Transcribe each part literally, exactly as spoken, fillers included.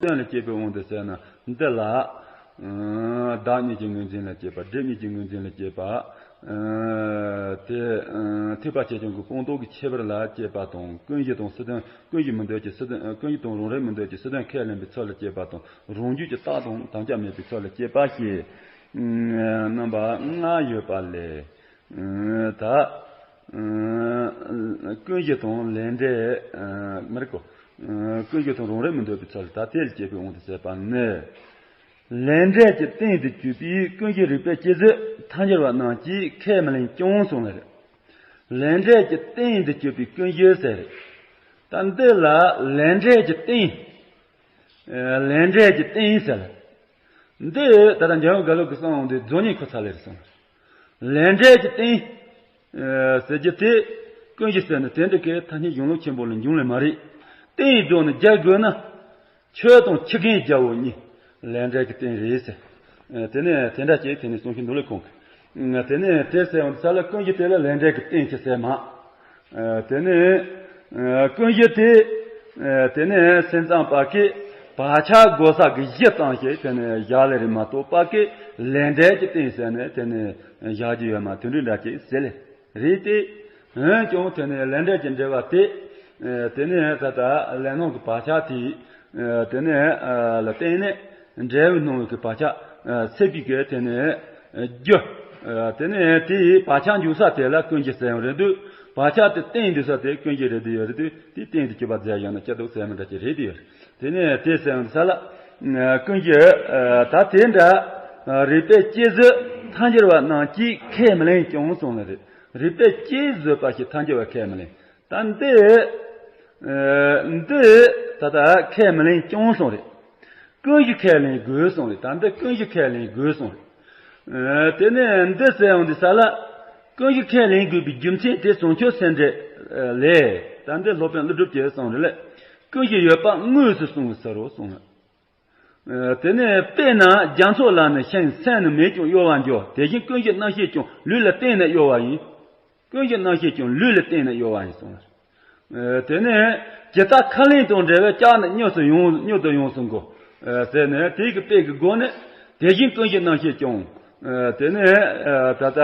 དོན་ལ་སྐྱེས་པའི་དབང་དུ་ཟེར་ན་འདི་ལ། ཨ་བདག་ཉིད་ཀྱི་ངོས་འཛིན་ལ་སྐྱེས་པ། སྒྲིབ་གཉིས་ཀྱི་ངོས་འཛིན་ལ་སྐྱེས་པ། ཨ་དེ་ཨ་ཐེག་པ་ཆེ་ཆུང་གི་སྤངས་རྟོགས་ཀྱི་ཁྱད་པར་ལ་སྐྱེས་པ་དང་། ཀུན་གཞི་དང་སྲིད་དོན། ཀུན་གཞི་མི་འདོད་ཀྱི་སྲིད་དོན། ཀུན་གཞི་དང་རང་རིག་མི་འདོད་ཀྱི་སྲིད་དོན་ཁས་ལེན་པའི་ཚུལ་ལ་སྐྱེས་པ་དང་། རང་རྒྱུད་ཀྱི་རྟགས་དང་དམ་བཅའ་མེད་པའི་ཚུལ་ལ་སྐྱེས་པ་ཞེས་རྣམ་པ་ལྔ་ཡོད་པ་ལས། ད་ཀུན་གཞི་དང་ལས་འབྲས། མི་རིགས་གོ། ཀུན་གཞི་དང་རང་རིག་མི་འདོད་པའི་ཚུལ། ད་དེ་ལ་སྐྱེས་པའི་དབང་དུ་ཟེར་བ་ནི། ལས་འབྲས་ཀྱི་སྟེང་དུ་གྱུར་པའི་ཀུན་གཞི་རིག་པའི་སྤྱི་གཟུགས་ཐལ་འགྱུར་བ་རྣམས་ཀྱིས་ཁས་མི་ལེན་ཀྱང་གསུངས་པ་རེད། ལས་འབྲས་ཀྱི་སྟེང་དུ་གྱུར་པའི་ཀུན་གཞི་ཟེར། ད་འདི་ལ་ལས་འབྲས་ཀྱི་སྟེང་། ལས་འབྲས་ཀྱི་སྟེང་ཟེར། འདི་ད་ལྟ་འཇམ་དབྱངས་དགའ་ལོ་གི་གསུང་འདི་རྫོགས་སྙིང་ཁོ་ཚ་ལེར་གསུངས། ལས་འབྲས་ཀྱི་སྟེང་ཟེར་རྒྱུ་དེ། ཀུན་གཞི་ཟེར་ནི་དེ་འདྲ་གི་ཐ་སྙད་གཞུང་ལུགས་ཆེན་པོ་ལ་འབྱུང་ལེ་མ་རེད། སྟེང་རྫོགས་ནི་རྒྱ་དགོས་ན། ཆོས་དང་ཆོས་ཅན་རྒྱལ་པོ་གཉིས། ལས་འབྲས་ཀྱི་སྟེང་རེད་ཟེར། དེ་ནས་དེ་འདྲ་ཅིག་དེ་ནས་གསུང་གི་འདུག་ལེ་ཁོང་གིས། དེ་ནས་དེ་ཟེར་བ་ས་ལ་ཀུན་གཞི་དེ་ལ་ལས་འབྲས་ཀྱི་སྟེང་ཆེ་ཟེར་མ། དེ་ནས་ཀུན་གཞི་དེ། དེ་ནས་སེམས་ཙམ་པ་གིས་བག་ཆགས་སྒོ་ས་གི་གཞི་ཙམ་ཞིག་དེ་ནས་བཞག་ལེ་རེད་མ་གཏོགས་པ་གི་ལས་འབྲས་ཀྱི་སྟེང་ཟེར་ནས་དེ་ནས་བཞག་རྒྱུ་ཡོད་མ། དེ་འདྲ་འདྲ་ཅིག་ཟེར་ལེ། རེད་དེ། འོན་ཀྱང་དེ་ནས་ལས་འབྲས་ཀྱི་འབྲེལ་བ་དེ། དེ་ནས་ད་ལྟ་ལས་སྣང་གི་བག་ཆགས་དེ། དེ་ནས་ལ་བརྟེན་ནས་འབྲས་བུ་སྣང་བའི་གི་བག་ཆགས་སད་པའི་གི་དེ་ནས་རྒྱུ། དེ་ནས་དེའི་བག་ཆགས་འཇུག་ས་དེ་ལ་ཀུན་གཞི་ཟེར་ཡང་རེད་འདུག་བག་ཆགས་དེ་སྟེང་འདུག་ས་དེ་ཀུན་གཞི་རེད་འདུག་ཡོད་རེད་འདུག་དེ་སྟེང་དུ་གྱུར་པ་མཛད་ཡོད་ན་སྐྱིད་སྡུག་ཟེར་མི་འདྲ་ཅིག་རེད་འདུག་ཡོད་རེད། དེ་ནས་དེ་ཟེར་ཡང་ས་ལ། ཀུན་གཞི། ད་དེ་འདྲ། རིག་པའི་སྤྱི་གཟུགས་ཐལ་འགྱུར་བ་རྣམས་ཀྱིས་ཁས་མི་ལེན་ཀྱང་གསུངས་ལེ་རེད། རིག་པའི་སྤྱི་གཟུགས་པ་ཞིག་ཐལ་འགྱུར་བ་ཁས་མི་ལེན། ད་འདི། འདི། ད་ལྟ་ཁས་མི་ལེན་ཀྱང་གསུངས་རེད། ཀུན་གཞི་ཁས་ལེན་དགོས་གསུངས་རེད། ད་འདི་ཀུན་གཞི་ཁས་ལེན་དགོས་གསུངས་རེད། དེ་ནས་འདི་ཟེར་ཡང་འདི་ས་ལ། ཀུན་གཞི་ཁས་ལེན་དགོས་པའི་རྒྱུ་མཚན་དེ་བྱང་ཆུབ་སེམས་འགྲེལ་ལས། ད་འདི་སློབ་དཔོན་ཀླུ་སྒྲུབ་ཀྱིས་གསུངས་རེད་ལ། ཀུན་གཞི་ཡོད་པ་དངོས་སུ་གསུངས་པའི་ཕྱིར་རོ་གསུངས། དེ་ནས་དཔེར་ན་རྒྱ་མཚོ་ལ་ནི་ཤིང་སེམས་ནི་མེད་ཀྱང་གཡོ་བར་འགྱུར། དེ་བཞིན་ཀུན་གཞི་རྣམ་ཤེས་ཀྱང་ལུས་ལ་བརྟེན་ནས་གཡོ་བ་ཡིན། ཀུན་གཞི་རྣམ་ཤེས་ཀྱང་ལུས་ལ་བརྟེན་ནས་གཡོ་བ་ཡིན་གསུངས། དེ་ནས་ཇི་ལྟར་ཁ་ལེན་དང་འབྲེལ་བའི་ལྕགས་ནི་མྱུར་དུ་ཡོངས་མྱུར་དུ་ཡོངས་སུ་འགོ། ཟེར་ནས་དེ་གི་དཔེ་གི་སྒོ་ནས་དེ་བཞིན་ཀུན་གཞི་རྣམ་ཤེས་ཀྱང་། དེ་ནས་ད་ལྟ་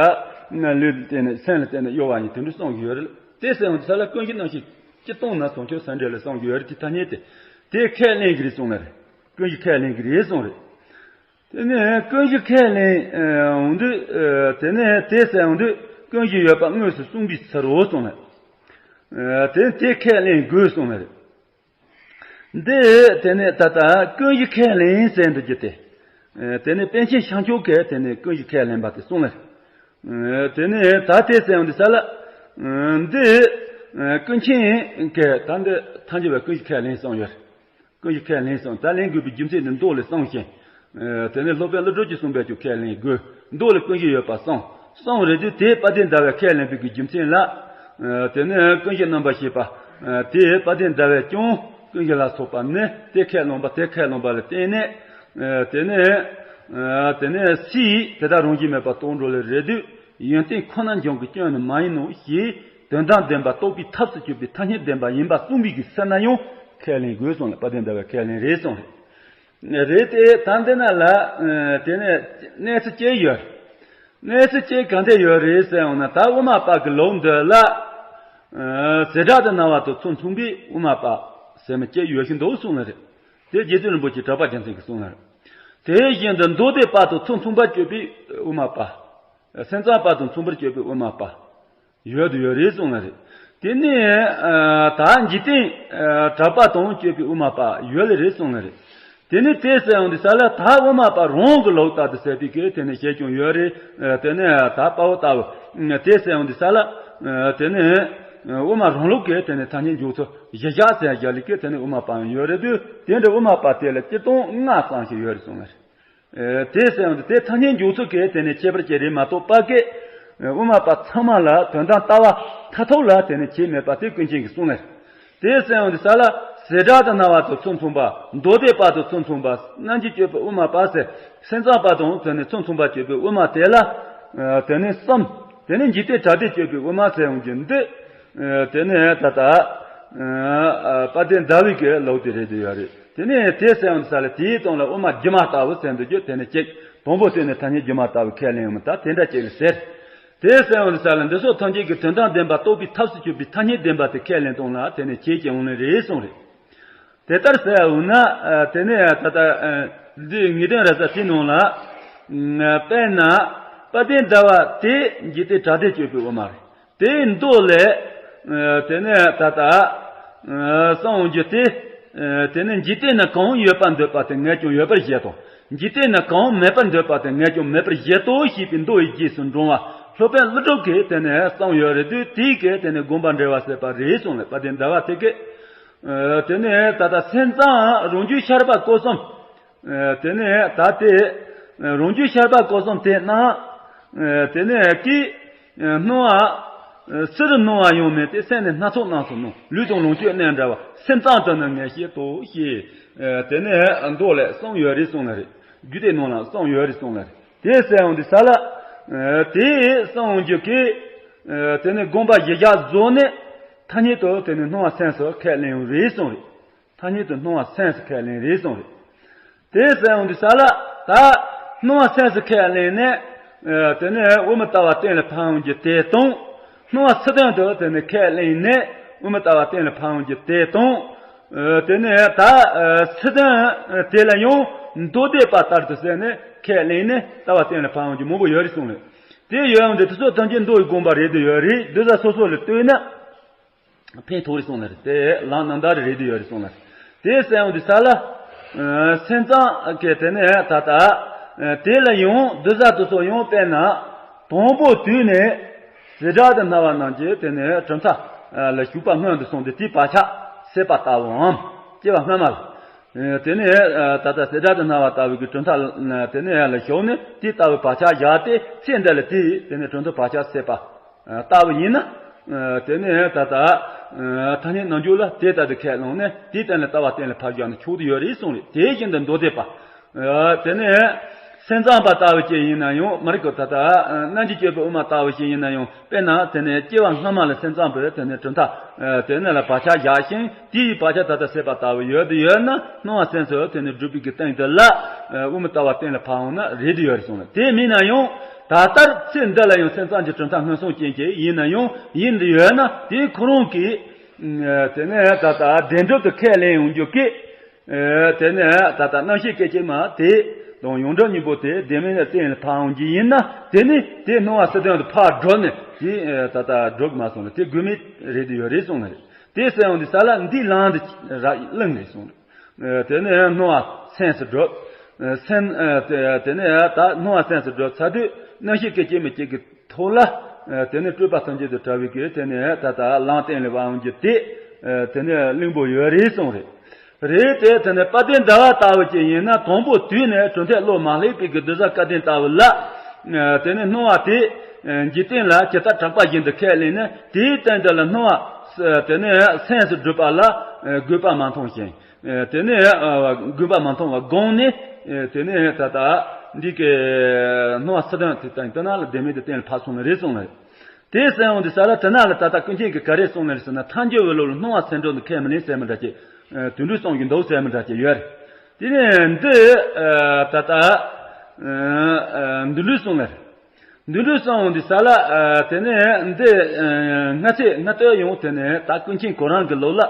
ལུས་ལ་བརྟེན་ནས་སེམས་ལ་བརྟེན་ནས་གཡོ་བ་ཡིན། དེ་འདྲ་གསུངས་ཡོད་རེད། དེ་ཟེར་ཡང་ས་ལ་ཀུན་གཞི་རྣམ་ཤེས་སྤྱི་སྟོང་ན་བྱང་ཆུབ་སེམས་འགྲེལ་ལ་གསུངས་ཡོད་རེད། དེ་ཐ་སྙད་དེ། དེ་ཁས་ལེན་གྱི་རེད་གསུངས་ལ་རེད། ཀུན་གཞི་ཁས་ལེན་གྱི་རེད་གསུངས་རེད། དེ་ནས་ཀུན་གཞི་ཁས་ལེན་འོང་དུས། དེ་ནས་དེ་ཟེར་འོང་དུས་ཀུན་གཞི་ཡོད་པ་དངོས་སུ་གསུངས་པའི་ཕྱིར་རོ་གསུངས་ལ། དེ་དེ་ཁས་ལེན་དགོས་གསུངས་ལ་རེད། འདི་དེ་ནས་ད་ལྟ་ཀུན་གཞི་ཁས་ལེན་ཟེར་འདུག་རྒྱུ་དེ། དེ་ནས་པཎ་ཆེན་ཤངས་ཆོས་ཀྱིས་དེ་ནས་ཀུན་གཞི་ཁས་ལེན་པ་དེ་གསུངས་ལ། དེ་ནས་ད་དེ་ཟེར་འོང་དུས་ས་ལ། འདི། ཀུན་མཁྱེན་གྱིས་ད་འདི་ཐལ་འགྱུར་བའི་ཀུན་གཞི་ཁས་ལེན་གསུངས་ཡོད། ཀུན་གཞི་ཁས་ལེན་གསུངས། ད་ལེན་དགོས་པའི་རྒྱུ་མཚན་ནི་མདོ་ལས་གསུངས་ཤིང་། དེ་ནས་སློབ་དཔོན་ཀླུ་སྒྲུབ་ཀྱིས་གསུངས་པའི་ཀྱང་ཁས་ལེན་དགོས། མདོ་ལས་ཀུན་གཞི་ཡོད་པ་གསུངས། གསུངས་རེད་དུས་དེ་དཔལ་ལྡན་ཟླ་བས་ཁས་ལེན་པའི་གི་རྒྱུ་མཚན་ལ། དེ་ནས་ཀུན་གཞི་རྣམ་པར་ཤེས་པ། དེ་དཔལ་ལྡན་ཟླ་བས་ཀྱང་ཀུན་གཞི་ལ་སོགས་པ་ནི་དེ་ཁས་བླངས་པ་དེ་ཁས་བླངས་པ་ལ་བརྟེན་ནས། དེ་ནས། དེ་ནས་སུས་དེ་དག་རང་བཞིན་མེད་པར་རྟོགས་འགྲོ་ལེ་རེད་དུས། ཡོན་ཏན་ཁོ་ན་འབྱུང་གི་སྐྱོན་ནི་མ་ཡིན་ནོ་ཞེས་དོན་དམ་བདེན་པ་རྟོགས་པའི་ཐབས་སུ་གྱུར་པའི་ཐ་སྙད་བདེན་པ་ཡིན་པ་གསུངས་པའི་གི་ཕྱིར་ན་ཡང་ཁས་ལེན་དགོས་གསུངས་ལ། དཔལ་ལྡན་ཟླ་བས་ཁས་ལེན་རེད་གསུངས་རེད། རེད་དེ་ད་འདི་ན་ལ། དེ་ནས་གནས་ཚུལ་གཅིག་ཡོད། གནས་ཚུལ་གཅིག་གང་དེ་ཡོད་རེད་ཟེར་ཡོང་ན། ད་དབུ་མ་པ་གི་ལུགས་འདི་ལ། བྱེ་བྲག་ཏུ་སྨྲ་བ་དང་ཚུལ་མཚུངས་པའི་དབུ་མ་པ་ཟེར་མི་གཅིག་ཡོད་བཞིན་འདུག་གསུངས་ལ་རེད། དེ་རྗེ་བཙུན་རིན་པོ་ཆེ་གྲགས་པ་རྒྱལ་མཚན་གྱིས་གསུངས་ལ་རེད། དེ་བཞིན་དུ་མདོ་སྡེ་པ་དང་ཚུལ་མཚུངས་པར་གྱུར་པའི་དབུ་མ་པ། སེམས་ཙམ་པ་དང་མཚུངས་པར་གྱུར་པའི་དབུ་མ་པ། ཡོད་དུ་ཡོད་རེད་གསུངས་ལ་རེད། དེ་ནས་ད་འཇིག་རྟེན་གྲགས་པ་དང་གྱུར་པའི་དབུ་མ་པ་ཡོད་ལེ་རེད་གསུངས་ལ་རེད། དེ་ནས་དེ་ཟེར་ཡོང་དུས་ས་ལ་ད་དབུ་མ་པ་རང་གི་ལུགས་ལྟར་དུ་ཟེར་པའི་གི་དེ་ནས་བཤད་ཀྱང་ཡོད་རེད། དེ་ནས་ད་དཔའ་བོ་ལྟ་བུ་དེ་ཟེར་ཡོང་དུས་ས་ལ། དེ་ནས་དབུ་མ་རང་ལུགས་ཀྱི་དེ་ནས་ཐ་སྙད་འཇོག་ཚུལ་གཞི་བཞག་ཟེར་བཞག་ལེ་གི་དེ་ནས་དབུ་མ་པའང་ཡོད་རེད་དུས། དེ་འདྲ་དབུ་མ་པ་དེ་ལ་སྤྱི་སྟོང་ལྔ་ཙམ་ཞིག་ཡོད་རེད་གསུངས་ལ་རེད། དེ་ཟེར་ཡོང་དུས་དེ་ཐ་སྙད་འཇོག་ཚུལ་གྱི་དེ་ནས་ཁྱད་པར་ཅིག་རེད་མ་གཏོགས་པ་གི། དབུ་མ་པ་ཚང་མ་ལ་དོན་དམ་ལྟ་བ་མཐར་ཐུག་ལ་དེ་ནས་ཁྱད་མེད་པ་དེ་ཀུན་མཁྱེན་གྱིས་གསུངས་ལ། དེ་ཟེར་ཡོང་དུས་ས་ལ་བྱེ་བྲག་ཏུ་སྨྲ་བ་དང་ཚུལ་མཚུངས་པ། མདོ་སྡེ་པ་དང་ཚུལ་མཚུངས་པ། རྣམ་འབྱེད་སྤྱོད་པའི་དབུ་མ་པ་ཟེར། སེམས་ཙམ་པ་དང་དེ་ནས་ཚུལ་མཚུངས་པ་སྤྱོད་པའི་དབུ་མ་དེ་ལ། དེ་ནས་གསུམ། དེ་ནས་འཇིག་རྟེན་གྲགས་སྡེ་སྤྱོད་པའི་དབུ་མ་ཟེར་ཡོང་རྒྱུ་འདི། དེ་ནས་ད་ལྟ། དཔལ་ལྡན་ཟླ་བའི་གི་ལུགས་དེ་རེད་དུ་ཡོད་རེད། དེ་ནས་དེ་ཟེར་ཡོང་དུས་ས་ལ་དེའི་སྟེང་ལ་དབུ་མ་སྒྱུ་མ་ལྟ་བུ་ཟེར་འདུག་རྒྱུ་དེ་ནི་གཅིག་དང་པོ་དེ་ནི་ཐ་སྙད་སྒྱུ་མ་ལྟ་བུ་ཁས་ལེན་ཡོང་མི་ད་དེ་འདྲ་གཅིག་ལ་ཟེར། དེ་ཟེར་ཡོང་དུས་ས་ལ་འདི་སོགས་ཐམས་ཅད་ཀྱི་དོན་དམ་བདེན་པ་རྟོགས་པའི་ཐབས་སུ་གྱུར་པའི་ཐ་སྙད་བདེན་པ་དེ་ཁས་ལེན་སྟངས་ལ་དེ་ནི་ཁྱེད་ཀྱི་འོང་ལེ་རེད་གསུངས་རེད། དེ་ལྟར་ཟེར་འོང་ན། དེ་ནས་ད་ལྟ་འདི་ངེས་དོན་ར་ས་དེ་ནང་ལ། དཔེར་ན། དཔལ་ལྡན་ཟླ་བ་དེ་འཇིག་རྟེན་གྲགས་སྡེ་སྤྱོད་པའི་དབུ་མ་རེད། དེའི་མདོ་ལས། དེ་ནས་ད་ལྟ། གསང་འོང་རྒྱུ་དེ། དེ་ནས་འཇིག་རྟེན་ན་གང་ཡོད་པར་འདོད་པ་དེ་ངས་ཀྱང་ཡོད་པར་བཞེད་དོ། འཇིག་རྟེན་ན་གང་མེད་པར་འདོད་པ་དེ་ངས་ཀྱང་མེད་པར་བཞེད་དོ་ཞེས་པའི་མདོ་ཡི་རྗེས་སུ་འབྲང་བ་སློབ་དཔོན་ཀླུ་སྒྲུབ་ཀྱིས་དེ་ནས་གསུངས་ཡོད་རེད་དུས་དེའི་སྐད་དེ་ནས་དགོངས་པ་འགྲེལ་བ་ཟེར་བ་རེད་གསུངས་ལ་དཔལ་ལྡན་ཟླ་བ་དེ་སྐད། དེ་ནས་ད་ལྟ་སེམས་ཙམ་རང་རྒྱུད་ཤར་པ་སྐོར་གསུམ། དེ་ནས་ད་ལྟའི་རང་རྒྱུད་ཤར་པ་སྐོར་གསུམ་དེ་རྣམས། དེ་ནས་ཀྱི། སྣང་བ། སུ་རུ་སྣང་བ་ཡང་མེད་དེ་སེམས་ནི་སྣ་ཚོགས་རྣམས་སུ་སྣང་། ལུས་དང་ལོངས་སྤྱོད་རྣམས་འདྲ་བ་སེམས་ཙམ་དུ་ནི་ངས་བཤད་དོ་ཞེས། དེ་ནས་མདོ་ལས་གསུངས་ཡོད་རེད་གསུངས་ལ་རེད། རྒྱུད་སྡེ་ནང་ལ་གསུངས་ཡོད་རེད་གསུངས་ལ་རེད། དེ་ཟེར་འོང་དུས་ས་ལ། དེ་གསུངས་འོང་རྒྱུ་གི། དེ་ནས་དགོངས་པ་གཞི་བཞག་བཟོ་ནས་ཐ་སྙད་དུ་དེ་ནས་སྣང་བ་སེམས་སུ་ཁས་ལེན་ཡོད་རེད་གསུངས་རེད། ཐ་སྙད་དུ་སྣང་བ་སེམས་སུ་ཁས་ལེན་རེད་གསུངས་རེད། དེ་ཟེར་འོང་དུས་ས་ལ་ད་སྣང་བ་སེམས་སུ་ཁས་ལེན་ནས། དེ་ནས་དབུ་མ་ལྟ་བ་གཏན་ལ་ཕབ་འོང་རྒྱུ་དེ་དང་། སྣང་བ་སུ་དོན་དུ་དེ་ནས་ཁས་ལེན་ནས་དབུ་མ་ལྟ་བ་གཏན་ལ་ཕབ་འོང་རྒྱུ་དེ་དང་། དེ་ནས་ད་སུ་དོན་དེ་ལ་ཡང་མདོ་སྡེ་པ་ལྟར་དུ་ཟེར་ནས་ཁས་ལེན་ནས་ལྟ་བ་གཏན་ལ་ཕབ་འོང་རྒྱུ་མང་པོ་ཡོད་རེད་གསུངས་རེད། དེ་ཡོད་འོང་དུས་དེ་ཚོ་ཐམས་ཅད་མདོ་ཡི་དགོངས་པ་རེད་དུ་ཡོད་རེད། འདི་ས་སོ་སོ་ལ་ལྟོས་ན། ཕན་ཐོགས་རེ་སོང་ལ་རེད་དེ་ལམ་རྣམ་དག་རེ་རེད་དུ་ཡོད་རེ་སོང་ལ་རེད། དེ་གསལ་ཡོང་དུས་ས་ལ། སེམས་ཙམ་གྱི་དེ་ནས་ད་ལྟ། དེ་ལ་ཡང་འདི་ཟ་དུ་སོགས་ཡང་དཔེར་ན། དང་པོ་དུས་ནས་བྱེ་བྲག་ཏུ་སྨྲ་བ་རྣམས་ཀྱིས་དེ་ནས་གྲུབ་མཐའ་ལ་ཞུགས་པ་སྔོན་དུ་སོང་སྟེ་དེའི་བག་ཆགས་སད་པ་ལྟ་བུའམ། སྐྱེ་བ་སྔ་མ་ལ། དེ་ནས་ད་ལྟ་བྱེ་བྲག་ཏུ་སྨྲ་བ་ལྟ་བུའི་གྲུབ་མཐའ་དེ་ནས་ལ་ཞུགས་ནས་དེ་ལྟ་བུའི་བག་ཆགས་བཞག་སྟེ་ཚེ་འདི་ལ་དེ་དེ་ནས་གྲུབ་མཐའི་བག་ཆགས་སད་པ། ལྟ་བུ་ཡིན་ན། དེ་ནས་ད་ལྟ། ཐ་སྙད་རྣམ་འཇོག་ལ་དེ་ལྟར་དུ་ཁས་བླངས་ནས་དེའི་སྟེང་ལ་ལྟ་བ་གཏན་ལ་ཕབ་བཞག་ན་ཆོག་ཏུ་ཡོད་རེད་གསུངས་རེད། དེ་བཞིན་དུ་མདོ་སྡེ་པ། དེ་ནས་སེམས་ཙམ་པ་ལྟ་བུ་ཅིག་ཡིན་ན་ཡང་མ་རིག་གི་ད་ལྟ་རྣམ་འབྱེད་སྤྱོད་པའི་དབུ་མ་ལྟ་བུ་ཞིག་ཡིན་ན་ཡང་དཔེར་ན་དེ་ནས་སྐྱེ་བ་སྔ་མ་ལ་སེམས་ཙམ་པས་དེ་ནས་གྲུབ་མཐའ། དེ་ནས་ལ་བག་ཆགས་བཞག་ཞིང་དེ་ཡི་བག་ཆགས་ད་ལྟ་སད་པ་ལྟ་བུ་ཡོད་དུ་ཡོད་ན་སྣང་བ་སེམས་སུ་དེ་ནས་སྒྲུབ་པའི་གི་སྟེང་དུ་ལ། དབུ་མ་ལྟ་བ་གཏན་ལ་ཕབ་འོང་ན་རེད་དུ་ཡོད་རེད་གསུངས་རེད། དེ་མིན་ན་ཡང་། ད་ལྟར་ཚེ་འདི་ལ་ཡང་སེམས་ཙམ་གྱི་གྲུབ་མཐའ་སྔོན་སོང་ཅན་ཅིག་ཡིན་ན་ཡང་ཡིན་དུ་ཡོད་ན་དེའི་ཁོ་རང་གིས། དེ་ནས་ད་ལྟ་བདེན་གྲུབ་ཏུ་ཁས་ལེན་ཡོང་རྒྱུ་གི། དེ་ནས་ད་ལྟ་རྣམ་ཤེས་སྐད་ཅིག་མ་དེ་དང་ཡོངས་གྲུབ་གཉིས་པོ་དེ་བདེན་མེད་ལ་བརྟེན་ལ་ཕར་འོང་རྒྱུ་ཡིན་ན་དེ་ནི་དེ་སྣང་བ་སུ་དོན་དུ་ཕར་སྒྲུབ་ནས་དེ་ད་ལྟ་སྒྲུབ་མ་སོང་ལ་དེ་དགོས་མེད་རེད་དུ་ཡོད་རེད་གསུངས་ནས་དེ་གསལ་ཡོང་དུས་ས་ལ་འདི་ལམ་འདི་རག་གླེང་རེད་གསུངས་རེད། དེ་ནས་སྣང་བ་སེམས་སུ་སྒྲུབ། སེམས། དེ་ནས་ད་སྣང་བ་སེམས་སུ་སྒྲུབ་ཚར་དུས་རྣམ་ཤེས་སྐད་ཅིག་མ་གཅིག་གི་ཐོག་ལ། དེ་ནས་སྤྲོས་པ་ཐམས་ཅད་དུ་བྲལ་བའི་གི་དེ་ནས་ད་ལྟ་ལམ་གཏན་ལ་ཕབ་འོང་རྒྱུ་དེ། དེ་ནས་གླེང་པོ་ཡོད་རེད་གསུངས་རེད། རེད་དེ་དེ་ནས་དཔལ་ལྡན་ཟླ་བ་ལྟ་བུ་ཅིག་ཡིན་ན་དང་པོ་དུས་ནས་གྲུབ་མཐས་བློ་མ་བསླད་པའི་གི་གདུལ་བྱ་སྐལ་ལྡན་ལྟ་བུ་ལ། དེ་ནས་སྣང་བ་དེ། འཇིག་རྟེན་ལ་ཇི་ལྟར་གྲགས་པ་བཞིན་དུ་ཁས་ལེན་ནས་དེའི་སྟེང་དུ་ལ་སྣང་བ། དེ་ནས་སེམས་སུ་སྒྲུབ་པ་ལ། དགོས་པ་མ་མཐོང་ཞིང་། དེ་ནས་དགོས་པ་མ་མཐོང་བ་དགོངས་ནས། དེ་ནས་ད་ལྟ་འདི་གའི་སྣང་བ་སུ་དོན་དེ་ལྟ་ན་ལ་བདེན་མེད་དུ་གཏན་ལ་ཕབ་སོང་ནི་རེད་གསུངས་ནས། དེ་གསལ་ཡོང་དུས་ས་ལ་དེ་ན་ལ་ད་ལྟ་ཀུན་མཁྱེན་གྱིས་ག་རེ་གསུངས་ནས་ཟེར་ན་ཐལ་འགྱུར་བའི་བློ་ལ་སྣང་བ་སེམས་སྒྲུབ་འདི་ཁས་མི་ལེན་ཟེར་མི་འདྲ་ཅིག་དུད་འགྲོའི་གསུང་གི་འདུག་ཟེར་མི་འདྲ་ཅིག་ཡོད་རེད། དེ་ནས་འདི་ད་ལྟ་འདི་འདྲའི་གསུངས་ནས། འདི་འདྲའི་གསུངས་འོང་དུས་ས་ལ། དེ་ནས་འདི་སྔ་ཚེ་སྔ་ལྟོས་ཡོང་དེ་ནས་ད་ཀུན་མཁྱེན་ཁོ་རང་གི་ལུགས་ལ།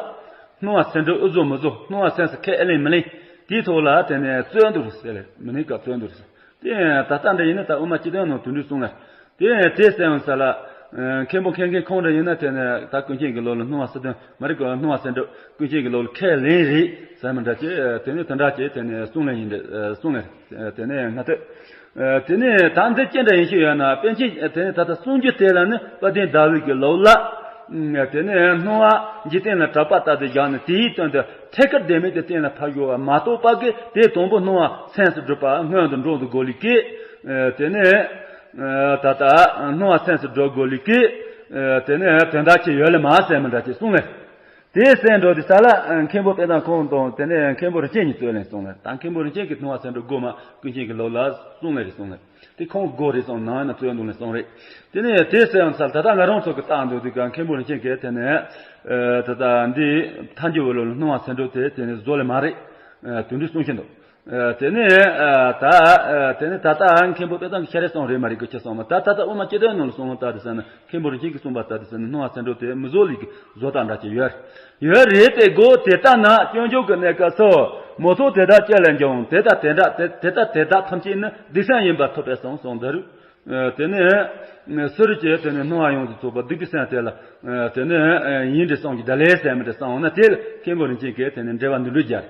སྣང་བ་སེམས་སྒྲུབ་ཨུ་ཚུགས་མི་ཚུགས་སྣང་བ་སེམས་སུ་ཁས་ཨེ་ལེན་མི་ལེན། དེའི་ཐོག་ལ་དེ་ནས་རྩོད་འདུག་ཟེར་ལེ་མི་ནུས་ཀ་རྩོད་འདུག་ཟེར། དེ་ད་ལྟ་འདྲ་ཡིན་ན་ད་དབུ་མ་སྤྱི་དོན་ནང་དུ་འདྲ་གསུངས་ལ། དེ་དེ་གསལ་ཡོང་ས་ལ། མཁན་པོ་མཁས་མཁན་ཁོང་འདྲ་ཡིན་ན་དེ་ནས་ད་ཀུན་མཁྱེན་གྱི་ལུགས་ལ་སྣང་བ་སེམས་སྒྲུབ་མ་རིག་གི་སྣང་བ་སེམས་སྒྲུབ་ཀུན་མཁྱེན་གྱི་ལུགས་ལ་ཁས་ལེན་རེད་ཟེར་མི་འདྲ་ཅེ་དེ་ནས་དེ་འདྲ་ཅེ་དེ་ནས་གསུང་ལེན་ཡིན་འདྲ་གསུང་ལེན་དེ་ནས་སྔ་ལྟོས། དེ་ནས་ད་འདི་ཅི་འདྲ་ཡིན་ཞིག་ཡོད་ན་པཎ་ཆེན་དེ་ནས་ད་ལྟ་གསུང་རྒྱུ་དེ་ལ་ནི་དཔལ་ལྡན་ཟླ་བའི་གི་ལུགས་ལ། དེ་ནས་སྣང་བ་འཇིག་རྟེན་ལ་གྲགས་པ་ལྟར་དུ་བཞག་ནས་དེའི་དོན་དུ་ཐད་ཀར་བདེན་མེད་དུ་གཏན་ལ་ཕབ་ཡོད་པ་མ་གཏོགས་པ་གི་དེ་དང་པོ་སྣང་བ་སེམས་སུ་སྒྲུབ་པ་སྔོན་དུ་འགྲོ་འདུག་དགོས་ལི་ཀི། དེ་ནས། ད་ལྟ་སྣང་བ་སེམས་སུ་སྒྲུབ་དགོས་ལི་ཀི། དེ་ནས་དོན་དག་ཅི་ཡོད་ལ་མ་ཟེར་མི་འདྲ་ཅིག་གསུངས་ལེ། དེ་གསན་འགྲོ་དུས་ས་ལ་མཁན་པོ་དཔེ་དང་ཁོང་དང་དེ་ནས་མཁན་པོ་རིན་ཆེན་གཉིས་རྩོད་ལེན་སོང་ལ། ད་མཁན་པོ་རིན་ཆེན་གྱིས་སྣང་བ་སེང་འབྲུག་དགོས་མ་ཀུན་མཁྱེན་གྱི་ལོ་ལ་གསུངས་ལེ་རེད་སོང་ལ། དེ་ཁོང་དགོས་རེད་སོང་ནང་ན་རྩོད་འདུག་ལེ་སོང་རེད། དེ་ནས་དེ་གསན་ཡང་ས་ད་ལྟ་ང་རང་ཚོ་གི་བཏང་འདུག་དུས་ཀ་མཁན་པོ་རིན་ཆེན་གྱིས་དེ་ནས་ད་ལྟ་འདི་ཐལ་འགྱུར་བའི་ལོ་ལ་སྣང་བ་སེང་འབྲུག་དེ་དེ་ནས་བཟོ་ལེ་མ་རེད། དུད་འགྲོ་གསུང་བཞིན་འདུག་དེ་ནས་ད་དེ་ནས་ད་ལྟ་མཁན་པོ་དཔེ་དང་ཤ་རེ་སོང་རེད་མ་རེད་གི་ཁྱེད་སོང་མ་ད་ད་ལྟ་དབུ་མ་སྤྱི་དོན་ནང་ལ་སོང་ལ་ད་དེ་ཟེར་ན། མཁན་པོ་རིན་ཆེན་གྱིས་གསུངས་པ་ལྟར་དུ་ཟེར་ན་སྣང་བ་སེང་འབྲུག་དེ་མི་བཟོ་ལས་ཀྱི་བཟོ་ལྟ་འདྲ་ཅིག་ཡོད། ཡོད་རེད་དེ་གོ་དེ་ལྟ་ན་སྐྱོན་བརྗོད་ཀྱི་གནས་སྐབས་སུ་མོ་ཚོགས་དེ་དག་སྐྱེ་ལས་འབྱུང་དེ་དག་དེ་འདྲ་དེ་དེ་དག་དེ་དག་ཐམས་ཅད་ནི་སྡིག་སེམས་ཡིན་པར་ཐོབ་པས་སོང་གསུངས་འདི་རུ། དེ་ནས་སུ་རུ་སྐྱེ་དེ་ནས་སྣང་བ་ཡོངས་སུ་རྫོགས་པ་སྡིག་པའི་སེམས་དེ་ལ་དེ་ནས་ཡིན་འདྲི་སོང་གི་ད་ལས་ཟེར་མི་འདྲི་སོང་ན་དེ་ལ་མཁན་པོ་རིན་ཆེན་གྱིས་དེ་ནས་འགྲེལ་པ་འདི་འདྲ་སྦྱར།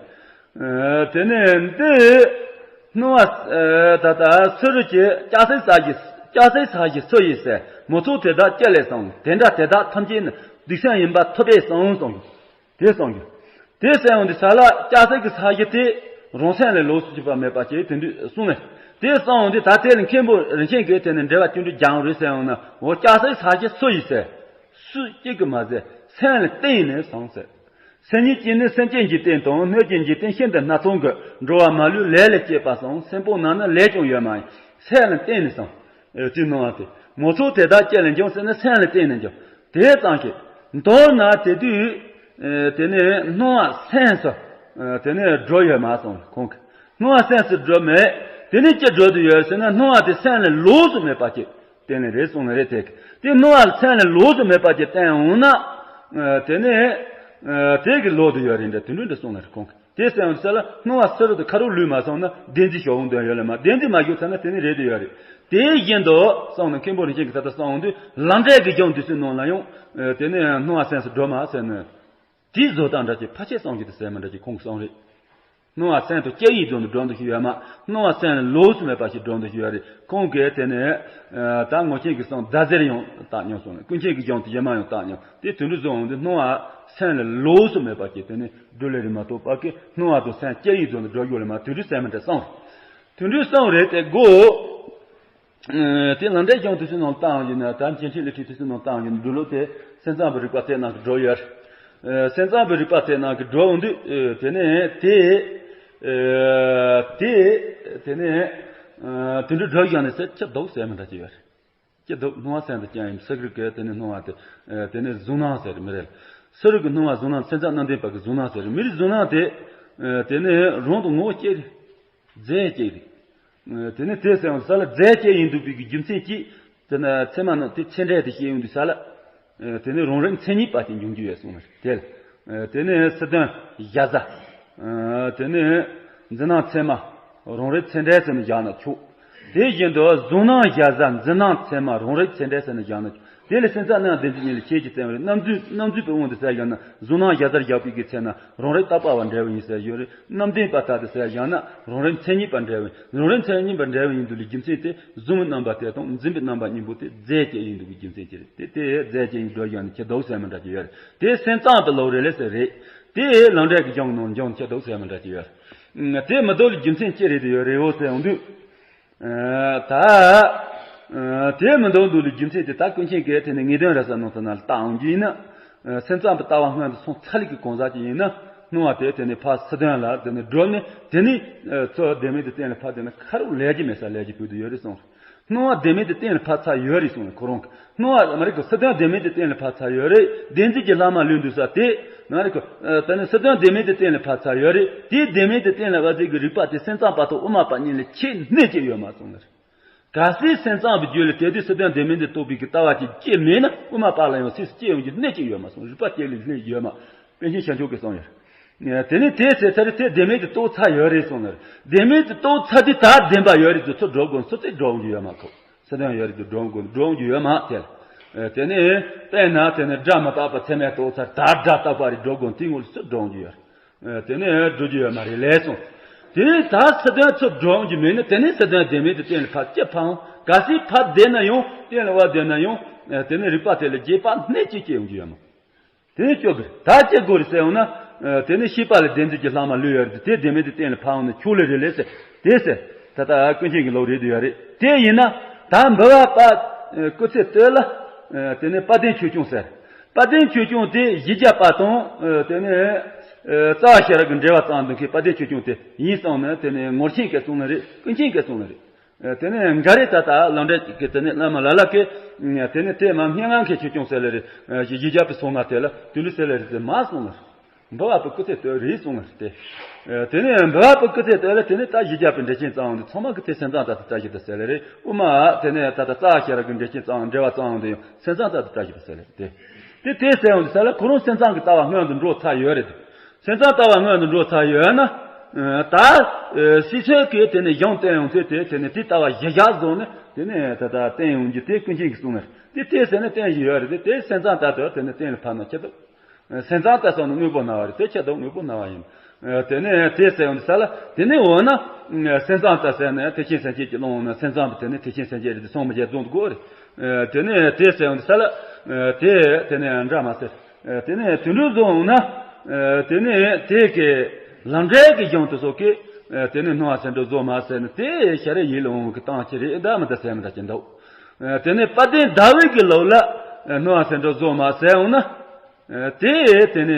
དེ་ནས་འདི་སྣང་བ་ད་ལྟ་སུ་རུ་སྐྱེ་སྐྱ་སེར་ས་གཞི་སྐྱ་སེར་ས་གཞི་སུ་ཡིས་ཟེར་མོ་ཚོགས་དེ་དག་སྐྱེ་ལས་སོང་དེ་འདྲ་དེ་དག་ཐམས་ཅད་ནི་སྡིག་སེམས་ཡིན་པར་ཐོབ་པས་སོང་གསུངས་དེ་གསུངས་རྒྱུ། དེ་གསལ་འོང་དུས་ས་ལ་སྐྱ་སེར་གྱི་ས་གཞི་དེ་རང་སེམས་ལས་ལོགས་སུ་གྱུར་པ་མེད་པ་ཅེས་དེ་འདུས་གསུངས་ནས་དེ་གསལ་འོང་དུས་ད་དེ་ལ་མཁན་པོ་རིན་ཆེན་གྱིས་དེ་ནས་འགྲེལ་པ་ཅི་འདྲ་སྦྱང་རུང་ཟེར་འོང་ན་འོ་སྐྱ་སེར་ས་གཞི་སུ་ཡིས་ཟེར། སུ་གཅིག་གིས་མ་ཟེར་སེམས་ལ་བརྟེན་ནས་སོང་ཟེར། སེམས་ཉིད་ཀྱིས་ནི་སེམས་ཅན་འཇིག་རྟེན་དང་སྣོད་ཀྱི་འཇིག་རྟེན་ཤིན་ཏུ་སྣ་ཚོགས་ཀྱི་འགྲོ་བ་མ་ལུས་ལས་ལས་སྐྱེས་པ་སོང་སེམས་པོ་ན་ནི་ལས་ཀྱང་ཡོད་མ་ཡིན་སེམས་ལ་བརྟེན་ནས་སོང་། ཨེ་ཅི་སྣང་བ་དེ་མོ་ཚོགས་དེ་དག་སྐྱེ་ལས་འབྱུང་ཟེར་ན་སེམས་ལ་བརྟེན་ནས་འབྱུང་དེ་ཙམ་གྱིས་མདོར་ན་དེ་དུས་ཨེ་དེ་ནས་སྣང་བ་སེམས་སུ་ཨེ་དེ་ནས་འགྲོ་ཡོད་མ་སོང་ཁོང་གིས་སྣང་བ་སེམས་སུ་འགྲོ་མེད་དེ་ནས་ཅི་འགྲོ་དུ་ཡོད་ཟེར་ན་སྣང་བ་དེ་སེམས་ལས་ལོགས་སུ་མེད་པ་ཅིག་བསྟན་ནི་རེད་གསུངས་ནི་རེད་དེ། དེ་སྣང་བ་སེམས་ལས་ལོགས་སུ་མེད་པ་ཅིག་བསྟན་འོང་ན། དེ་ནས་དེ་གི་ལོག་ཏུ་ཡོད་རེད་འདྲ་དེ་འདྲ་འདྲ་གསུངས་ནི་རེད་ཁོང་གིས། དེ་སེམས་ས་ལ་སྣང་བ་སུ་རུ་དུ་ཁ་རུ་ལུས་མ་སོང་ན་བདེན་འཛིན་ཞོག་འོང་དོན་ཡོད་ལ་མ་བདེན་འཛིན་མ་ཞོག་ཚར་ན་དེ་ནི་རེད་དུ་ཡོད་རེད། དེ་བཞིན་དུ་གསུངས་ནི་མཁན་པོ་རིན་ཆེན་གྱི་ད་ལྟ་གསུངས་འོང་དུས་ལམ་འབྲས་ཀྱི་སྦྱོང་དུས་སུ་ནང་ལ་ཡང་དེ་ནས་སྣང་བ་སེམས་སུ་སྒྲོལ་མ་ཟེར་ནི། དེའི་བཟོ་ལྟ་འདྲ་ཅིག་ཕལ་ཆེར་གསུངས་ཀྱི་དེ་ཟེར་མི་འདྲ་ཅིག་ཁོང་གིས་གསུངས་རེད། སྣང་བ་སེམས་དང་སྐྱེ་བའི་དོན་དུ་སྒྲོམ་དུ་ཞུ་ཡོད་མ། སྣང་བ་སེམས་ལས་ལོགས་སུ་མེད་པ་ཞིག་སྒྲོམ་དུ་ཞུ་ཡོད་རེད། ཁོང་གིས་དེ་ནས་ད་ངོ་ཆེན་གྱི་གསུང་ཟླ་ཟེར་ཡང་བཏགས་མྱོང་སོང་ནས་ཀུན་མཁྱེན་གྱི་སྦྱོང་དུ་ཡེ་མ་ཡང་བཏགས་མྱོང་དེ་དུད་འགྲོ་བཟོ་འོང་དུས་སྣང་བ་སེམས་ལས་ལོགས་སུ་མེད་པ་ཞིག་དེ་ནས་སྒྲོལ་ལེ་རེད་མ་གཏོགས་པ་ཀི་སྣང་བ་དང་སེམས་སྐྱེ་བའི་དོན་དུ་སྒྲོལ་ཡོད་ལེ་མ་དུད་འགྲོའི་སེམས་མི་འདྲ་གསུངས། དུད་འགྲོའི་གསུང་རེད་དེ་དགོས། དེ་ལམ་འབྲས་སྦྱོང་དུས་སུ་ནང་བཏང་ཡིན་ན་ད་མཁན་ཆེན་ལས་ཁྲིད་དུས་སུ་ནང་བཏང་ཡིན་འདུག་ལོ་དེ་སེམས་ཙམ་པའི་རིགས་པ་དེ་ནང་གི་འགྲོ་ཡོད། སེམས་ཙམ་པའི་རིགས་པ་དེ་ནང་གི་འགྲོ་འོང་དུས་དེ་ནས་དེ་དེ་དེ་ནས་དེ་འདྲ་འགྲོ་ཡོང་ནས་ཟེར་ཁྱི་སྡུག་ཟེར་མི་འདྲ་ཅིག་ཡོད། ཁྱི་སྡུག་སྣང་བ་སེམས་དང་ཅན་ཡིན་སི་རིག་གི་དེ་ནས་སྣང་བ་དེ་དེ་ནས་གཟུང་སྣང་ཟེར་མི་རེད། སི་རིག་གི་སྣང་བ་གཟུང་སྣང་སེམས་ཙམ་རྣམ་བདེན་པ་གི་གཟུང་སྣང་ཟེར་མི་རིགས་གཟུང་སྣང་དེ་དེ་ནས་རང་དང་ངོ་བོ་སྐྱེ་རེད། རྫས་སྐྱེ་རེད། དེ་ནས་དེ་ཟེར་བ་ས་ལ་རྫས་སྐྱེ་ཡིན་འདུག་པའི་གི་རྒྱུ་མཚན་གྱིས་དེ་ན་ཚད་མ་རྣམས་དེ་ཚད་འབྲས་དེ་སྐྱེ་ཡོང་དུས་ས་ལ། དེ་ནས་རང་རིག་མཚན་ཉིད་པ་དེ་འབྱུང་རྒྱུ་ཡོད་གསུངས་པ་རེད། དེ་ནས་སི་དོན་གཞལ་བྱ། དེ་ནས་འཛིན་སྣང་ཚད་མ་རང་རིག་ཚད་འབྲས་ཟེར་ནས་བཞག་ན་ཆོག་དེ་བཞིན་དུ་གཟུང་སྣང་གཞལ་བྱ་འཛིན་སྣང་ཚད་མ་རང་རིག་ཚད་འབྲས་ཟེར་ནས་བཞག་ན་ཆོག་དེ་ལས་སེམས་ཙམ་རྣམ་བདེན་ཚིག་གཉིས་ལ་ཁྱེད་ཀྱིས་བསྟན་པ་རེད། རྣམ་འཛུལ་རྣམ་འཛུལ་པའི་དབང་དུ་ཟེར་བཞག་ན་གཟུང་སྣང་གཞལ་བྱར་བཞག་པའི་གི་ཚེ་ན་རང་རིག་རྟག་པ་བ་འབྲེལ་བ་ཡིན་ཟེར་ཡོད་རེད། རྣམ་བདེན་པ་ལྟར་དུ་ཟེར་བཞག་ན་རང་རིག་མཚན་ཉིད་པ་འབྲེལ་བ་ཡིན། རང་རིག་མཚན་ཉིད་པ་འབྲེལ་བ་ཡིན་འདུག་ལས་རྒྱུ་མཚན་དེ་གཟུང་བའི་རྣམ་པ་དེ་དང་འཛིན་པའི་རྣམ་པ་གཉིས་པོ་དེ་རྫས་སྐྱེ་ཡིན་འདུག་གི་རྒྱུ་མཚན་ཅི་རེད། དེ་དེ་རྫས་སྐྱེ་ཡིན་འགྲོ་བཞག་ནས་ཁྱི་སྡུག་ཟེར་མི་འདྲ་ཅིག་ཡོད་རེད། དེ་སེམས་ཙམ་པའི་ལོག་རེད་ལས་ཟེར་རེད། དེ་ལམ་འབྲས་ཀྱི་སྦྱོང་ནང་སྦྱོང་ཁྱི་སྡུག་ཟེར་མི་འདྲ་ཅིག་ཡོད་རེད། དེ་མི་སྡུག་ལས་རྒྱུ་མཚན་ཅི་རེད་དེ་ཡོད་རེད་འོ་ཟེར་ཡོང་དུས། ད། དེ་མི་འདུག་འདུག་ལས་རྒྱུ་མཚན་དེ་ད་ཀུན་མཁྱེན་གྱིས་དེ་ནས་ངེས་དོན་ར་ས་ནང་དུ་ན་ལྟ་འོང་རྒྱུ་ཡིན་ན། སེམས་ཙམ་པའི་ལྟ་བ་སྔོན་དུ་སོང་ཚར་ལས་ཀྱི་གང་ཟག་ཅིག་ཡིན་ན་སྣང་བ་དེ་དེ་ནས་ཕར་སི་དོན་ལ་དེ་ནས་སྒྲོལ་ནས་དེ་ནས་ཚོ་བདེན་མེད་དུ་གཏན་ལ་ཕབ་དེ་ན་ཁ་རུ་ལས་ཀྱི་མེད་ས་ལས་ཀྱི་བུད་དུ་ཡོད་རེད་གསུངས། སྣང་བ་བདེན་མེད་དུ་གཏན་ལ་ཕབ་ཚར་ཡོད་རེད་གསུངས་ནས་ཁོ་རང་གི་སྣང་བ་མ་རིག་གི་སི་དོན་བདེན་མེད་དུ་གཏན་ལ་ཕབ་ཚར་ཡོད་རེད། བདེན་འཛིན་གྱི་ལྷག་མ་ལུས་འདུག་ས་དེ་མ་རིག་གི་དེ་ནས་སི་དོན་བདེན་མེད་དུ་གཏན་ལ་ཕབ་ཚར་ཡོད་རེད། དེ་བདེན་མེད་དུ་གཏན་ལ་ཕབ་ཚར་གི་རིགས་པ་དེ་སེམས་ཙམ་པ་དང་དབུ་མ་པ་གཉིས་ལ་ཁྱད་གནས་ཀྱི་ཡོད་མ་གསུངས་ནས། གལ་སྲིད་སེམས་ཙམ་པའི་རྒྱུད་ལ་དེ་དུས་སི་དོན་བདེན་མེད་དུ་རྟོགས་པའི་གི་ལྟ་བ་ཅིག་སྐྱེས་མེད་ན་དབུ་མ་པ་ལ་ཡང་སྲིད་སུ་སྐྱེ་ཡོང་རྒྱུ་གནས་ཀྱི་ཡོད་མ་གསུངས། རིགས་པ་སྐྱེ་ལས་ལས་ཡོད་མ། པཎ་ཆེན་བྱང་ཆུབ་ཀྱིས་གསུངས་ཡོད། དེ་ནས་དེ་ཚེ་ཚར་དེ་བདེན་མེད་དུ་རྟོགས་ཚར་ཡོད་རེད་གསུངས་ནས། བདེན་མེད་དུ་རྟོགས་ཚར་དུས་ད་བདེན་པ་ཡོད་རེད་དུ་ཚུར་འགྲོ་དགོས་ཚུར་ཚེ་འགྲོ་འོང་རྒྱུ་ཡོད་མ་ཁོ། སི་དོན་ཡོད་རེད་དུ་འགྲོ་འོང་དགོས་འགྲོ་འོང་རྒྱུ་ཡོད་མ་དེ། དེ་ནས་དཔེར་ན་དེ་ནས་སྒྲ་མི་རྟག་པ་ཚད་མས་རྟོགས་ཚར་ད་སྒྲ་རྟག་པ་རེད་འགྲོ་དགོས་དེ་ངོ་ལ་ཚུར་འགྲོ་འོང་རྒྱུ་ཡོད་རེད། དེ་ནས་འགྲོ་རྒྱུ་ཡོད་མ་རེད་ལས་སོང་། དེ་ནས་ད་སི་དོན་ཚུར་འགྲོ་འོང་རྒྱུ་མེད་ན་དེ་ནས་སི་དོན་བདེན་མེད་དུ་གཏན་ལ་ཕབ་ཅི་ཕབ་འོང་གལ་སྲིད་ཕབ་བདེན་ན་ཡང་གཏན་ལ་ཕབ་བདེན་ན་ཡང་དེ་ནས་རིགས་པ་དེ་ལ་རྗེས་དཔག་གནས་ཅི་སྐྱེ་ཡོང་རྒྱུ་ཡོད་མ། དེ་ནས་སྐྱོ་གི་ད་ཅི་དགོས་རེད་ཟེར་ཡོང་ན། དེ་ནས་ཤེས་པ་ལ་བདེན་འཛིན་གྱི་ལྷག་མ་ལུས་ཡོད་རེད་དེ་བདེན་མེད་དུ་གཏན་ལ་ཕབ་འོང་ན་ཆོག་ལེ་རེད་ལས་ཟེར། དེ་ཟེར། ད་ལྟ་ཀུན་མཁྱེན་གྱི་ལོག་རེད་དུ་ཡོད་རེད་དེ་ཡིན་ན། ད་འབུལ་བ་པ། སྐུ་ཚེ་སྟོད་ལ། དེ་ནས་དཔལ་ལྡན་ཆོས་སྐྱོང་ཟེར། དཔལ་ལྡན་ཆོས་སྐྱོང་དེ་གཞི་བརྒྱ་པ་དང་། དེ་ནས་རྩ་བ་ཤེས་རབ་ཀྱི་འགྲེལ་པ་རྩ་བ་འདོན་མཁན་དཔལ་ལྡན་ཆོས་སྐྱོང་དེ་ཡིན་གསུངས་ནས། དེ་ནས་ངོར་ཆེན་གྱིས་གསུངས་ནི་རེད། ཀུན་མཁྱེན་གྱིས་གསུངས་ནི་རེད། དེ་ནས་འགའ་རེ་ད་ལྟ་ལམ་འབྲས་ཀྱི་དེ་ནས་བླ་མ་ལ་ལ་གིས། དེ་ནས་དེ་མ་སྙན་ངག་གི་ཆོས་སྐྱོང་ཟེར་ལེ་རེད། གཞི་བརྒྱ་པའི་སོ་ལྔ་དེ་ལ་དུ་ལུ་ཟེར་ལེ་རེད་ཟེར་མ་གསུངས་ནི་རེད། འབུལ་བ་པོའི་སྐུ་ཚེ་དེ་རེད་གསུངས་ནི་རེད་དེ། དེ་ནས་འབུལ་བ་པོའི་སྐུ་ཚེ་དེ་ལ་དེ་ནས་ད་གཞི་བརྒྱ་པའི་འགྲེལ་ཆེན་རྩ་བ་འདི་ཚང་མ་གི་དེ་སེམས་ཙམ་ལྟར་དུ་བཀྲ་ཤིས་པ་ཟེར་ལེ་རེད། དབུ་མ་དེ་ནས་ད་ལྟ་རྩ་བ་ཤེས་རབ་ཀྱི་འགྲེལ་ཆེན་རྩ་བ་འགྲེལ་པ་རྩ་བ་འདི་ཡང་སེམས་ཙམ་ལྟར་དུ་བཀྲ་ཤིས་པ་ཟེར་ལེ་རེད་དེ། དེ་དེ་ཟེར་ཡོང་དུས་ས་ལ་ཁོ་རང་སེམས་ཙམ་གྱི་ལྟ་བ་སྔོན་དུ་འགྲོ་ཚར་ཡོད་རེད། སེམས་ཙམ་ལྟ་བ་སྔོན་དུ་འགྲོ་ཚར་ཡོད་ན། ད་སྲིད་ཚོད་ཀྱི་དེ་ནས་གཞུང་བསྟན་ཡོང་དུས་དེ་དེ་ནས་དེ་ལྟ་བ་གཞི་བཞག་བཟུང་ནས་དེ་ནས་ད་ལྟ་བསྟན་ཡོང་རྒྱུ་དེ་ཀུན་མཁྱེན་གྱིས་གསུངས་ནས་དེ་དེ་ཟེར་ནས་བསྟན་བཞིན་ཡོད་རེད་དེ། དེ་སེམས་ཙམ་ལྟར་དུ་དེ་ནས་གཏན་ལ་ཕབ་ན་ཆེ་དོ། སེམས་ཙམ་ལྟར་སོང་ནས་དངོས་པོ་སྣང་བ་རེད། དེ་ཆེ་དོ་དངོས་པོ་སྣང་བ་ཡིན། དེ་ནས་དེ་ཟེར་ཡོང་དུས་ས་ལ་དེ་ནས་འོ་ན། སེམས་ཙམ་ལྟར་ཟེར་ནས་ཐེག་ཆེན་སེམས་བསྐྱེད་ཀྱི་ལུང་ནས་སེམས་ཙམ་དེ་ནས་ཐེག་ཆེན་སེམས་བསྐྱེད་རེད་དེ་སོང་མི་བརྒྱད་རྫོང་དུ་དགོས་རེད། དེ་ནས་དེ་ཟེར་ཡོང་དུས་ས་ལ། དེ་དེ་ནས་འདྲ་མ་ཟེར། དེ་ནས་དུད་འགྲོ་བཟོ་འོང་ན། དེ་ནས་དེ་གི་ལམ་འབྲས་ཀྱི་གཞུང་དུ་སོགས་ཀྱི། དེ་ནས་སྣང་བ་སེམས་སྒྲུབ་བཟོ་མ་ཟེར་ནས་དེ་ཤ་རེ་ཡིད་ལ་འོང་གི་སྟངས་ཀྱི་རེད། འདྲ་མི་འདྲ་ཟེར་མི་འདྲ་ཅིག་འདུག་དེ་ནས་དཔལ་ལྡན་ཟླ་བའི་གི་ལུགས་ལ་སྣང་བ་སེམས་སྒྲུབ་བཟོ་མ་ཟེར་འོང་ན། དེ་དེ་ནས་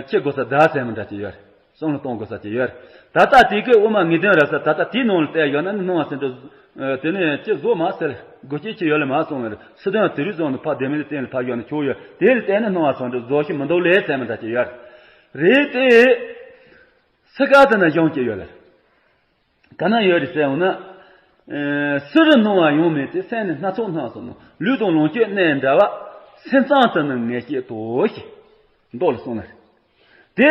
ཅི་དགོས་ས་ད་ཟེར་མི་འདྲ་ཅིག་ཡོད་རེད། བསམ་བློ་གཏོང་དགོས་ས་ཅིག་ཡོད་རེད། ད་ལྟ་དེ་གའི་དབུ་མ་ངེས་དོན་རབ་གསལ་ད་ལྟ་དེའི་ནང་ལ་བལྟས་ཡོད་ན་ནི་སྣང་བ་སེམས་སྒྲུབ། དེ་ནས་ཅི་བཟོ་མ་ཟེར་དགོས་ཀྱི་ཅི་ཡོད་ལ་མ་གསུངས་པ་རེད། སི་ཏན་དེ་རིང་བཟོ་ནས་ཕ་བདེ་མིན་གཏན་ལ་ཕབ་ཡོད་ན་ཆོག་ཡོད། དེ་ལ་བལྟས་ན་སྣང་བ་སེམས་སྒྲུབ་བཟོ་ཞིག་མི་འདུག་ལས་ཟེར་མི་འདྲ་ཅིག་ཡོད་རེད། རེད་དེ། སི་ཀ་དེ་ན་གཞུང་ཅི་ཡོད་ལ། ག་ན་ཡོད་རེད་ཟེར་འོང་ན། ཨེ། སུ་རུ་སྣང་བ་ཡོང་མེད་དེ། སེམས་ནི་སྣ་ཚོགས་སྣང་སོང་ནོ། ལུས་དང་ལོངས་སྤྱོད་གནས་འདྲ་བ། སེམས་ཙམ་དུ་ནི་ངེས་བྱེད་དོ་ཞེས་མདོ་ལ་གསུངས་ནི་རེད། དེ་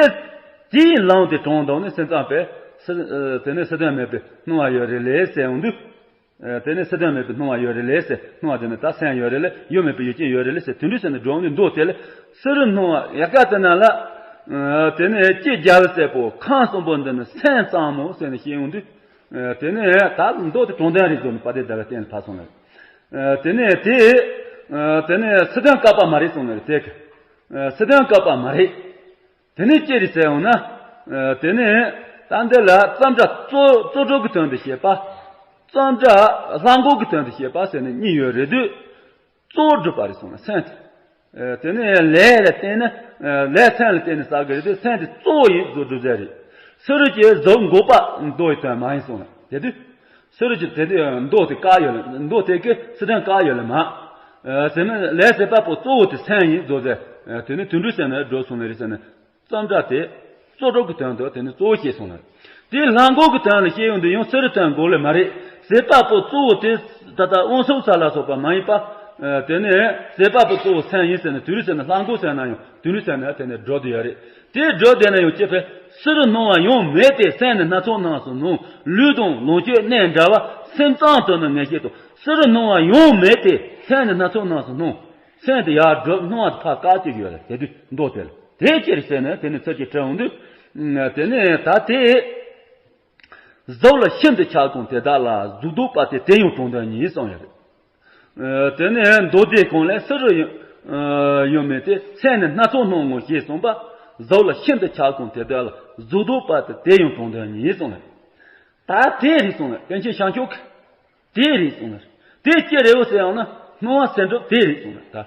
དེའི་ལམ་དེ་དྲངས་དང་ནི་སེམས་ཙམ་པས་སུ། ཨེ། དེ་ནི་སུ་དོན་མེད་པའི་སྣང་བ་ཡོད་རེད་ལས་ཟེར་འོང་དུས། ཨེ། དེ་ནི་སུ་དོན་མེད་པའི་སྣང་བ་ཡོད་རེད་ལས་ཟེར། སྣང་བ་དེ་ནི་ད་སེམས་ཡོད་རེད་ལས། ཡོད་མེད་པའི་ཡུལ་ཅན་ཡོད་རེད་ལས་ཟེར། དེ་འདྲ་ཟེར་ནས་སྒྲུང་འདི་མདོ་དེ་ལ་སུ་རུ་སྣང་བ་ཡ་ག་དེ་ན་ལ། ཨེ། དེ་ནི་ལྕེ་རྒྱལ་བའི་སྲས་པོ་ཁམས་གསུམ་པོ་འདི་ནི་སེམས་ཙམ་མོ་ཟེར་ནས་བཤད་འོང་དུས། ཨེ། དེ་ནས་ད་མདོ་དེ་དྲང་དོན་རེད་ཟེར་ནས་དཔལ་ལྡན་ཟླ་བའི་སྟེང་ལ་ཕབ་སོང་ནས། ཨེ། དེ་ནས་དེ། ཨེ། དེ་ནས་སུ་དོན་བཀག་པ་མ་རེད་གསུངས་ནས་དེ་གི། ཨེ། སུ་དོན་བཀག་པ་མ་རེད། དེ་ནས་ཅི་རེད་ཟེར་འོང་ན། ཨེ། དེ་ནས་ད་འདི་ལ་ཙམ་སྒྲ་རྩོལ་རྩོལ་སྒྲུབ་ཀྱི་དོན་དུ་བཤད་པ། ཙམ་སྒྲ་ལྷག་འགོག་གི་དོན་དུ་བཤད་པ་ཟེར་ནས་གཉིས་ཡོད་རེད་དུས། རྩོལ་སྒྲུབ་པ་རེད་གསུངས་ལ་སེམས་དེ། དེ་ནས་ལས་ལ་བརྟེན་ནས། ལས་སེམས་ལ་བརྟེན་ནས་བསགས་ཀྱི་རེད་དེ། སེམས་དེ་གཙོ་བོ་ཡིན་རྩོལ་སྒྲུབ་ཟེར་རེད། སུ་རུ་ཅི་གཟུགས་འགོག་པ་མདོ་ཡི་དོན་མ་ཡིན་གསུངས་ལ་དེ་དུས། སུ་རུ་ཅི་དེ་དུས་མདོ་དེ་བཀག་ཡོད་ལ་མདོ་དེ་གི་སུ་དོན་བཀག་ཡོད་ལ་མ། ཟེར་ན་ལས་ཟད་པ་པོ་གཙོ་བོ་དེ་སེམས་ཡིན་རྩོལ་ཟེར། དེ་ནི་དུད་འགྲོ་སེམས་ནས་སྒྲུབ་གསུངས་ལ་རེད་ཟེར་ནས། ཙམ་སྒྲ་དེ། རྩོལ་སྒྲུབ་ཀྱི་དོན་དུ་དེ་ནི་གཙོ་བོ་ཞེས་གསུངས་ལ། དེའི་ལྷག་འགོག་གི་དོན་ལ་བཤད་ཡོང་དུས་ཡང་སུ་རུ་དོན་དགོས་ལེ་མ་རེད། ཟད་པ་པོ་གཙོ་བོ་དེ་ད་ལྟ་དབང་ཕྱུག་ས་ལ་སོགས་པ་མ་ཡིན་པ། ཨ། དེ་ནས་ཟད་པ་པོ་གཙོ་བོ་སེམས་ཡིན་ཟེར་ནས་དུད་འགྲོ་སེམས་ནི་ལྷག་འགོག་ཟེར་ན་ཡང་དུད་འགྲོ་སེམས་ནི་དེ་ནས་སྒྲུབ་དུ་ཡོད་རེད། དེ་སྒྲུབ་བསྡད་ན་ཡང་ཅི་ཕན། སུ་རུ་སྣང་བ་ཡང་མེད་དེ། སེམས་ནི་སྣ་ཚོགས་སྣང་སོང་ནོ། ལུས་དང་ལོངས་སྤྱོད་གནས་འདྲ་བ། སེམས་ཙམ་དུ་ནི་ངེས་བྱེད་དོ། སུ་རུ་སྣང་བ་ཡང་མེད་དེ། སེམས་ནི་སྣ་ཚོགས་སྣང་སོང་ནོ། སེམས་དེ་ཡར་སྒྲུབ་སྣང་བ་དེ་ཕར་བཀག་ཅིག་ཡོད་ལ་དེ་དུས་མདོ་དེ་ལ། དེ་ཅི་རེད་ཟེར་ནས་དེ་ནི་ཚུར་ཅིག་དྲི་འོང་དུས། དེ་ནས་ད་དེ། གཟུགས་ལ་ཤིན་ཏུ་ཆགས་གོང་དེ་དག་ལ། གཟུགས་ལྡོག་པ་དེ་དེ་ཡང་དྲང་དོན་ཉིད་གསུངས་ཡོད་རེད། དེ་ནས་མདོ་སྡེ་གང་ལས་སུ་རུ་ཡང་མེད་དེ། སེམས་ནི་སྣ་ཚོགས་སྣང་ངོ་ཞེས་གསུངས་པ། གཟུགས་ལ་ཤིན་ཏུ་ཆགས་གོང་དེ་དག་ལ། གཟུགས་ལྡོག་པ་དེ་དེ་ཡང་དྲང་དོན་ཉིད་གསུངས་ལ། ད་དེ་རེད་གསུངས་ལ་པཎ་ཆེན་བྱང་ཆུབ་ཀྱིས། དེ་རེད་གསུངས་ལ། དེ་ཅི་རེད་འོ་ཟེར་ཡང་ན་སྣང་བ་སེམས་སྒྲུབ་དེ་རེད་གསུངས་ལ་ད།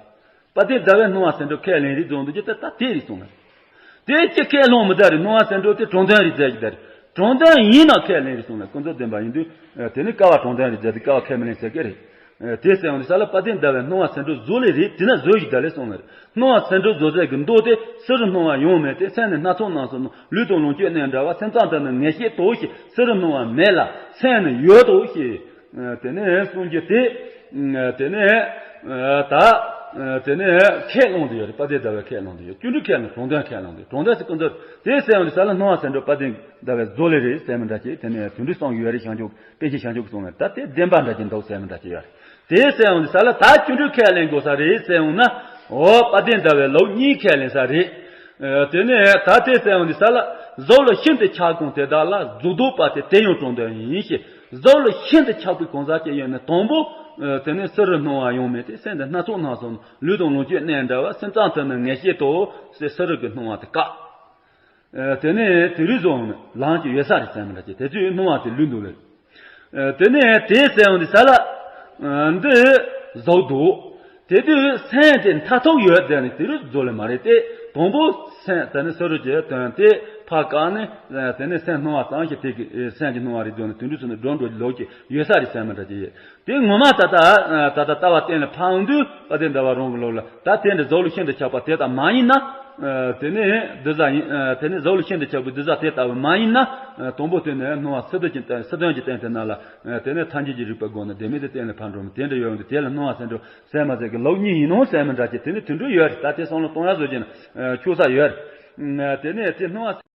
དཔལ་ལྡན་ཟླ་བས་སྣང་བ་སེམས་སྒྲུབ་ཁས་ལེན་རེད་བཟོ་འདུག་ཀྱི་ད་ད་དེ་རེད་གསུངས་ལ། དེ་ཅི་ཁས་ལོང་མི་ད་རེད། སྣང་བ་སེམས་སྒྲུབ་དེ་དྲང་དོན་རེད་ཟེར་གྱི་ད་རེད། དྲང་དོན་ཡིན་ན་ཁས་ལེན་རེད་གསུངས་ལ་ཀུན་རྫོབ་བདེན་པ་ཡིན་དུས། དེ་ནི་ཀ་བ་དྲང་དོན་རེད་ཟེར་ཏེ་ཀ་བ་ཁས་མི་ལེན་ཟེར་གི་རེད། དེ་ཟེར་ཡང་དེ་ས་ལ་དཔལ་ལྡན་ཟླ་བས་སྣང་བ་སེམས་སྒྲུབ་བཟོ་ལེ་རེད། དེ་ན་བཟོ་ཞིག་ད་ལེ་གསུངས་ལ་རེད། སྣང་བ་སེམས་སྒྲུབ་བཟོ་ཟེར་གྱི་མདོ་དེ་སུ་རུ་སྣང་བ་ཡང་མེད་དེ། སེམས་ནི་སྣ་ཚོགས་སྣང་སོང་ནོ། ལུས་དང་ལོངས་སྤྱོད་གནས་འདྲ་བ། སེམས་ཙམ་དུ་ནི་ངེས་བྱེད་དོ་ཞེས། སུ་རུ་སྣང་བ་མེད་ལ་སེམས་ནི་ཡོད་དོ་ཞེས། དེ་ནས་གསུང་རྒྱུ་དེ། དེ་ནས་ད། དེ་ནས་ཁས་བླངས་དུ་ཡོད་རེད། དཔལ་ལྡན་ཟླ་བས་ཁས་བླངས་དུ་ཡོད། སྐྱེ་འགྲོའི་ཁས་བླངས། དྲང་དོན་ཁས་བླངས་དུ་ཡོད། དྲང་དོན་ཟེར་ཀུན་རྫོབ་དེ་ཟེར་ཡང་དེ་ས་ལ་སྣང་བ་སེམས་སྒྲུབ་དཔལ་ལྡན་ཟླ་བས་བཟོ་ལེ་རེད་ཟེར་མི་འདྲ་ཅིག་དེ་ནས་དུད་འགྲོ་གསུངས་ཡོད་རེད། བྱང་ཆུབ་པཎ་ཆེན་བྱང་ཆུབ་ཀྱིས་གསུངས་ལ་ད་དེ་བདེན་པ་འདྲ་ཅིག་འདུག་ཟེར་མི་འདྲ་ཅིག་ཡོད་རེད། དེ་ཟེར་ཡང་དེ་ས་ལ་ད་སྐྱེ་འགྲོའི་ཁས་ལེན་དགོས་ས་རེད་ཟེར་ཡང་ན། འོ་དཔལ་ལྡན་ཟླ་བས་ལུགས་གཉིས་ཁས་ལེན་ས་རེད། དེ་ནས་ད་དེ་ཟེར་ཡང་དེ་ས་ལ་གཟུགས་ལ་ཤིན་ཏུ་ཆགས་གོང་དེ་དག་ལ། གཟུགས་ལྡོག་པ་དེ་དེ་ཡང་དྲང་དོན་ཡིན་ཞེས། གཟུགས་ལ་ཤིན་ཏུ་ཆགས་པའི་གང་ཟག་ཅིག་ཡོད་ན་དང་པོ། དེ་ནས་སུ་རུ་སྣང་བ་ཡང་མེད་དེ། སེམས་དེ་སྣ་ཚོགས་སྣང་སོང་ནོ། ལུས་དང་ལོངས་སྤྱོད་གནས་འདྲ་བ། སེམས་ཙམ་དུ་ནི་ངེས་བྱེད་དོ་ཞེས་སུ་རུ་གི་སྣང་བ་དེ་བཀག་དེ་ནས་དེ་རིང་བཟོ་འོང་ནས་ལམ་གྱི་ཡོད་ས་རེད་ཟེར་མི་འདྲ་ཅིག་དེ་ཚོའི་སྣང་བ་དེ་ལུས་འདུག་ལེ། དེ་ནས་དེ་ཟེར་འོང་དེ་ས་ལ། འདི་གཟུགས་ལྡོག་དེ་དུས་སེམས་དེ་མཐར་ཐུག་ཡོད་དེ་ནི་དེ་རུ་རྫོགས་ལེ་མ་རེད་དེ། དང་པོ་སེམས་དེ་ནི་སུ་རུ་ཅེས་དོན་དེ་ཕ་བཀག་ནས་དེ་ནི་སེམས་སྣང་བ་ཙམ་ཞིག་དེ་གི་སེམས་ཀྱི་སྣང་བ་རེད་དོན་ནི་དེ་འདྲ་ཚོ་ནི་འགྲོ་འགྲོ་ལོག་ཅིག་ཡོད་ས་རེད་སེམས་མི་འདྲ་ཅིག་ཡོད། དེ་ངོ་མ་ད་ལྟ་ད་ལྟ་ལྟ་བ་གཏན་ལ་ཕབ་དུས་པ་དེ་འདྲ་བ་རང་གི་ལོག་ལ་ད་དེ་འདྲ་རྫོགས་ལུགས་ཤིན་ཏུ་ཁྱབ་པ་དེ་ལྟ་མ་ཡིན་ན། དེ་ནས་འདི་ཟ་ཡིན། དེ་ནས་རྫོགས་ལུགས་ཤིན་ཏུ་ཁྱབ་པའི་འདི་ཟ་དེ་ལྟ་བུ་མ་ཡིན་ན། དང་པོ་དེ་ནས་སྣང་བ་སི་ཏུ་ཅན་སི་དོན་གྱི་སྟེང་དེ་ན་ལ། དེ་ནས་ཐལ་འགྱུར་གྱི་རིགས་པའི་སྒོ་ནས་ལྡན་མིན་དེ་གཏན་ལ་ཕབ་འགྲོ་མི་དེ་འདྲ་ཡོད་འདུག་དེ་ལ་སྣང་བ་ཟེར་འགྲོ་སེམས་མ་ཟེར་གི་ལོག་གཉིས་ཡིན་ནོ་སེམས་མི་འདྲ་ཅིག་དེ་ནས་དུད་འགྲོ་ཡོད་རེད། ད་དེ་སོང་ལ་གཏོང་ཡ་བཟོ་བྱས་ན་ཆོག་ས་ཡོད་རེད། དེ་ནས་དེ་སྣང་བ།